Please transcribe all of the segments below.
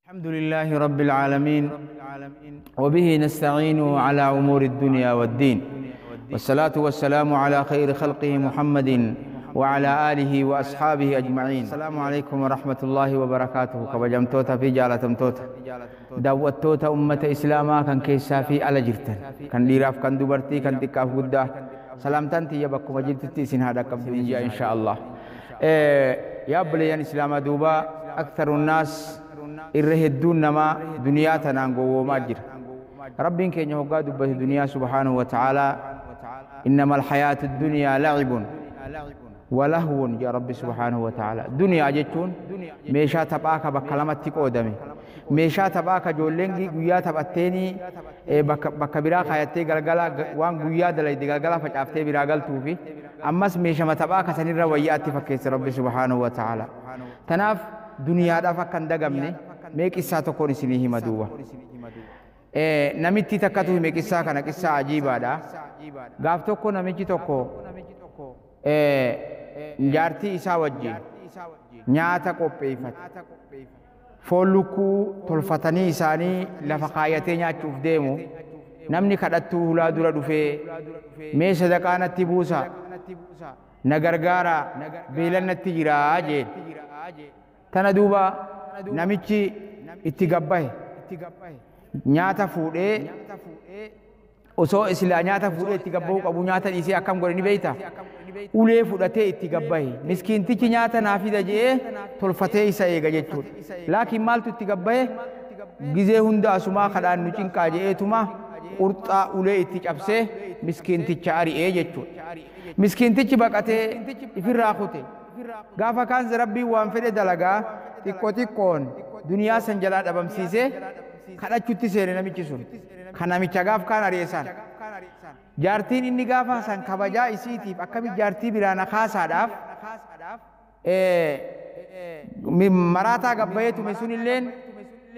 الحمد لله رب العالمين، وبه نستعين على أمور الدنيا والدين، والصلاة والسلام على خير خلقه محمد وعلى آله وأصحابه أجمعين. السلام عليكم ورحمة الله وبركاته. كبجمتوتا في جالتمتوتا دعوتوتا أمة إسلاما كان كيسا في على جرتن كان ديراف كان دبرتي كان تكاف قدا سلامتان تي بكم جرتي سين هذا قبل إن شاء الله. يا بليان إسلاما دوبا أكثر الناس إرهدون نما دنيا تنانغو وماجر ربين كي يهوغا دبه الدنيا سبحانه وتعالى. إنما الحياة الدنيا لعب ولهو يا رب سبحانه وتعالى. دنيا جتون ميشا تباكا بكلمة تقودمي ميشا تباكا جولينجي غيا تباتيني بكبرا خياتي غلغلا وان غيا دلي غلغلا فچافتي برا غلتوفي أمس ميشا ما تباكا سنير وياتي فكيس رب سبحانه وتعالى. تناف دنيا دافا كان دغمني ميك إسا تكون سنيه مدوبة. نمتي تكتو ميك إسا كان إسا عجيبة دا غاف توكو نمتي توكو جارتي إسا وجي نياتا قبيفت فولوكو تلفتني إساني لفقايتي نياتشوف ديمو نمني كدتو هلا دورا دوفي مي صدقانا تبوسا نغرغارا بيلن تجرا جين تنا دوبا namichi itti gabbahe nyaata fuudhee osoo islaa nyaata fuudhee itti gabbahuu qabu nyaata dhiisee akkam godhe ni beeyta ulee fudhatee itti gabbahe miskiintichi nyaata naa fida je'ee tolfatee isa eega jechuudha. Laakiin maaltu itti gabbahe gizee hunda asumaa kadhaan nu cinqaa je'eetuma qurxaa ulee itti cabsee miskiinticha ari'ee jechuudha. Miskiintichi baqatee ifirraa kute gaafa kaan rabbiin waan fedhe dalagaa xiqqoo xiqqoon duniyaa san jalaa dhabamsiisee kadhachuutti seene namichi sun kan namicha gaaf kaan ari'eessan jaartiin inni gaafa san kabajaa isiitiif akkami jaartii biraana kaasaadhaaf maraataa gabbayee tume sunilleen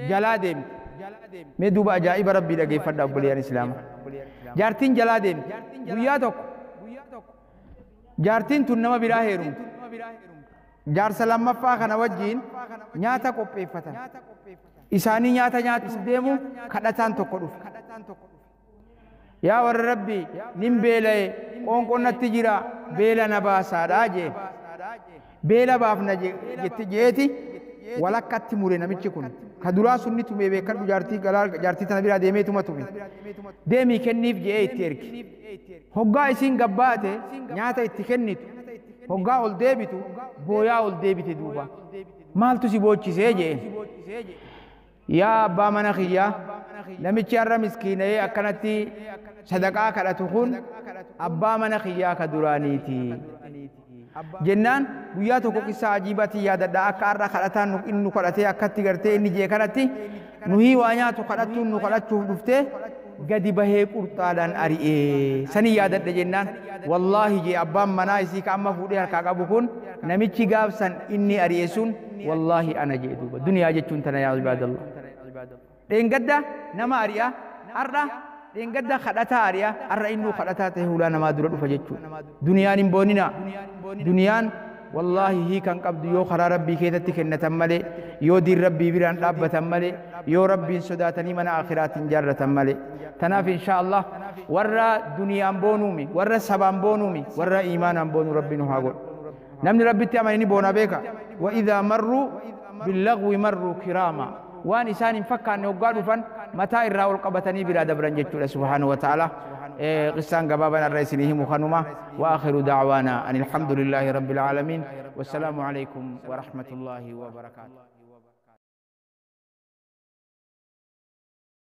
jalaa deemte. Mee duuba ajaa'iba rabbii dhageeffadha obboleeyyan islaama. Jaartiin jalaa deemte guyyaa tokko jaartiin tun nama biraa heerumte. Jaarsa lammaffaa kana wajjiin nyaata qopheeffatan. Isaanii nyaata nyaachuuf deemu kadhataan tokko dhufe. Yaa warra rabbii nin beela'e qoonqoon natti jira beela na baasaadhaa jee. Beela baafna jetti jeeti walakkatti mure namichi kun. Ka duraa sunni tumee beekadhu jaartii tana biraa deemeetuma tume. Deemii kenniif je'ee itti ergi. Hoggaa isiin gabbaate nyaata itti kennitu. Hoggaa ol deebitu booyaa ol deebite duuba maaltu si boochisee jee yaa abbaa mana kiyyaa namichi har'a miskiina'ee akkanatti sadaqaa kadhatu kun abbaa mana kiyyaa ka duraaniiti jennaan guyyaa tokko qissaa ajiibaatiin yaadadha akka har'a kadhataan inni nu kadhatee akkatti gartee inni jee kanatti nuhii waa nyaatu kadhattuun nu kadhachuuf dhuftee gadi bahee qurxaadhaan ari'ee sanii yaadadha jennaan wallaahi jee abbaan manaa isii ka amma fuudhee harkaa qabu kun namichi gaafsan inni ari'e sun wallaahi ana jee duuba duniyaa jechuun tana yaa ibaadallah. Dheengadda nama ari'a har'a dheengadda kadhataa ari'a har'a innuu kadhataa ta'e hulaa namaa dura dhufa jechuudha. Duniyaan hin boonina duniyaan wallaahi hiikan qabdu yoo karaa rabbii keessatti kennatan malee yoo diin rabbii biraan dhaabbatan malee yoo rabbiin sodaatanii mana akhiraatiin jaarratan malee. Tanaaf insha Allah warra duniyaan boonuumi warra sabaan boonuumi warra iimaanaan boonuu rabbi nu haa godhu. Namni rabbitti amane ni boona beeka. Wa idhaa marruu billagwi marruu kiraama waan isaan hin fakkaanne hoggaa dhufan mataa irraa ol qabatanii biraa dabran jechuudha subhaanahu wa ta'ala. قصان قبابا الرئيس لهم خنوما وآخر دعوانا أن الحمد لله رب العالمين والسلام عليكم ورحمة الله وبركاته.